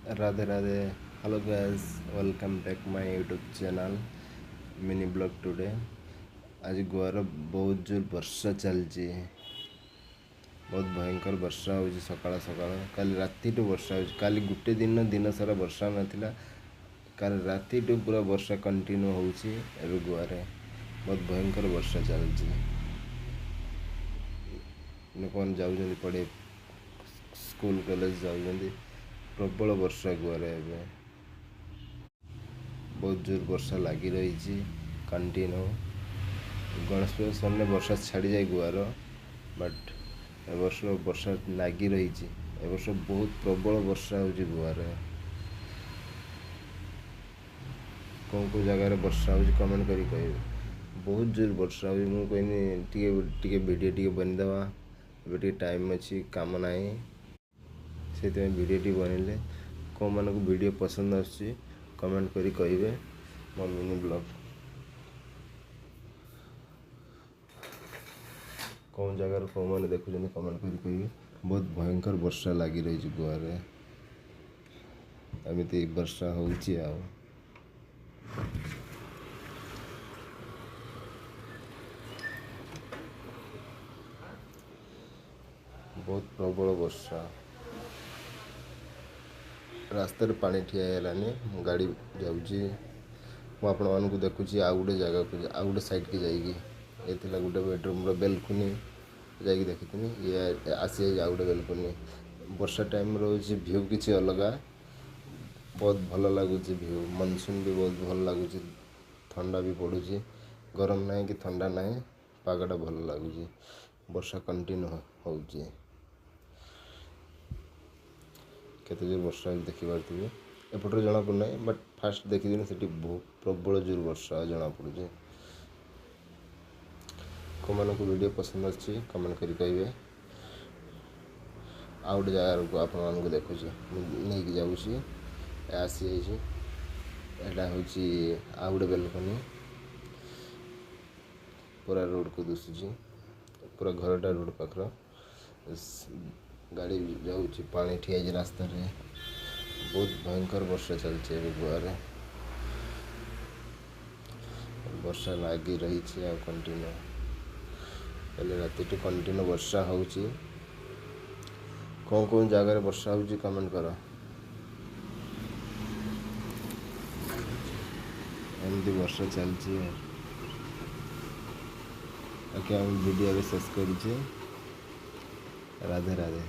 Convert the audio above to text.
Radhe Radhe. Hello guys, welcome back my YouTube channel mini blog today. ଆଜି ଗୋଆର ବହୁତ ଜୋର ବର୍ଷା ଚାଲିଛି, ବହୁତ ଭୟଙ୍କର ବର୍ଷା ହେଉଛି ସକାଳ ସକାଳ। କାଲି ରାତିଠୁ ବର୍ଷା ହେଉଛି। କାଲି ଗୋଟେ ଦିନ ଦିନ ସାରା ବର୍ଷା ନଥିଲା, କାଲି ରାତିଠୁ ପୁରା ବର୍ଷା କଣ୍ଟିନ୍ୟୁ ହେଉଛି। ଏବେ ଗୋଆରେ ବହୁତ ଭୟଙ୍କର ବର୍ଷା ଚାଲିଛି। ଲୋକମାନେ ଯାଉଛନ୍ତି ପଢ଼ି, ସ୍କୁଲ କଲେଜ ଯାଉଛନ୍ତି। ପ୍ରବଳ ବର୍ଷା ଗୋଆରେ ଏବେ, ବହୁତ ଜୋର ବର୍ଷା ଲାଗି ରହିଛି କଣ୍ଟିନ୍ୟୁ। ଗଣେଶ ପୂଜା ସରିଲେ ବର୍ଷା ଛାଡ଼ିଯାଏ ଗୋଆର, ବଟ୍ ଏ ବର୍ଷ ବର୍ଷା ଲାଗି ରହିଛି। ଏ ବର୍ଷ ବହୁତ ପ୍ରବଳ ବର୍ଷା ହେଉଛି ଗୋଆରେ। କେଉଁ କେଉଁ ଜାଗାରେ ବର୍ଷା ହେଉଛି କମେଣ୍ଟ କରି କହିବେ। ବହୁତ ଜୋର ବର୍ଷା ହେଉଛି। ମୁଁ କହିନି ଟିକେ ଟିକେ ଭିଡ଼ିଓ ଟିକେ ବନେଇଦେବା, ଏବେ ଟିକେ ଟାଇମ୍ ଅଛି, କାମ ନାହିଁ, ସେଥିପାଇଁ ଭିଡ଼ିଓଟି ବନେଇଲେ। କେଉଁମାନଙ୍କୁ ଭିଡ଼ିଓ ପସନ୍ଦ ଆସୁଛି କମେଣ୍ଟ କରି କହିବେ। ମୋ ମିନି ବ୍ଲଗ୍ କେଉଁ ଜାଗାରୁ କେଉଁମାନେ ଦେଖୁଛନ୍ତି କମେଣ୍ଟ କରି କହିବେ। ବହୁତ ଭୟଙ୍କର ବର୍ଷା ଲାଗି ରହିଛି ଗୋଆରେ, ଏମିତି ବର୍ଷା ହେଉଛି। ଆଉ ବହୁତ ପ୍ରବଳ ବର୍ଷା, ରାସ୍ତାରେ ପାଣି ଠିଆ ହେଇଗଲାନି, ଗାଡ଼ି ଯାଉଛି। ମୁଁ ଆପଣମାନଙ୍କୁ ଦେଖୁଛି ଆଉ ଗୋଟେ ଜାଗାକୁ, ଆଉ ଗୋଟେ ସାଇଡ଼୍କି ଯାଇକି। ଏ ଥିଲା ଗୋଟେ ବେଡ଼ରୁମ୍ର ବେଲକୁନି, ଯାଇକି ଦେଖିଥିଲି। ଇଏ ଆସିଯାଇଛି ଆଉ ଗୋଟେ ବେଲକୁନି। ବର୍ଷା ଟାଇମ୍ ରହୁଛି, ଭ୍ୟୁ କିଛି ଅଲଗା, ବହୁତ ଭଲ ଲାଗୁଛି ଭ୍ୟୁ। ମନସୁନ୍ ବି ବହୁତ ଭଲ ଲାଗୁଛି, ଥଣ୍ଡା ବି ପଡ଼ୁଛି, ଗରମ ନାହିଁ କି ଥଣ୍ଡା ନାହିଁ, ପାଗଟା ଭଲ ଲାଗୁଛି। ବର୍ଷା କଣ୍ଟିନ୍ୟୁ ହେଉଛି, କେତେ ଜୋର ବର୍ଷା ହେଉଛି ଦେଖିପାରୁଥିବେ। ଏପଟରେ ଜଣାପଡ଼ୁନାହିଁ, ବଟ୍ ଫାଷ୍ଟ ଦେଖିଦିନ ସେଠି ବହୁତ ପ୍ରବଳ ଜୋର ବର୍ଷା ଜଣାପଡ଼ୁଛି। କେଉଁମାନଙ୍କୁ ଭିଡ଼ିଓ ପସନ୍ଦ ଆସୁଛି କମେଣ୍ଟ କରି କହିବେ। ଆଉ ଗୋଟେ ଜାଗାକୁ ଆପଣମାନଙ୍କୁ ଦେଖୁଛି, ମୁଁ ନେଇକି ଯାଉଛି, ଆସିଯାଇଛି। ଏଇଟା ହେଉଛି ଆଉ ଗୋଟେ ବେଲକନି, ପୁରା ରୋଡ଼କୁ ଦିଶୁଛି, ପୁରା ଘରଟା ରୋଡ଼ ପାଖର। ଗାଡ଼ି ଯାଉଛି, ପାଣି ଠିଆ ହେଇଛି ରାସ୍ତାରେ। ବହୁତ ଭୟଙ୍କର ବର୍ଷା ଚାଲିଛି ଏବେ ଗୋଆରେ, ବର୍ଷା ଲାଗି ରହିଛି ଆଉ କଣ୍ଟିନ୍ୟୁ। କାଲି ରାତିଠୁ କଣ୍ଟିନ୍ୟୁ ବର୍ଷା ହେଉଛି। କେଉଁ କେଉଁ ଜାଗାରେ ବର୍ଷା ହେଉଛି କମେଣ୍ଟ କର। ଏମିତି ବର୍ଷା ଚାଲିଛି। ଓକେ, ଆମେ ଭିଡ଼ିଓ ଏବେ ଶେଷ କରୁଛି। ରାଧେ ରାଧେ।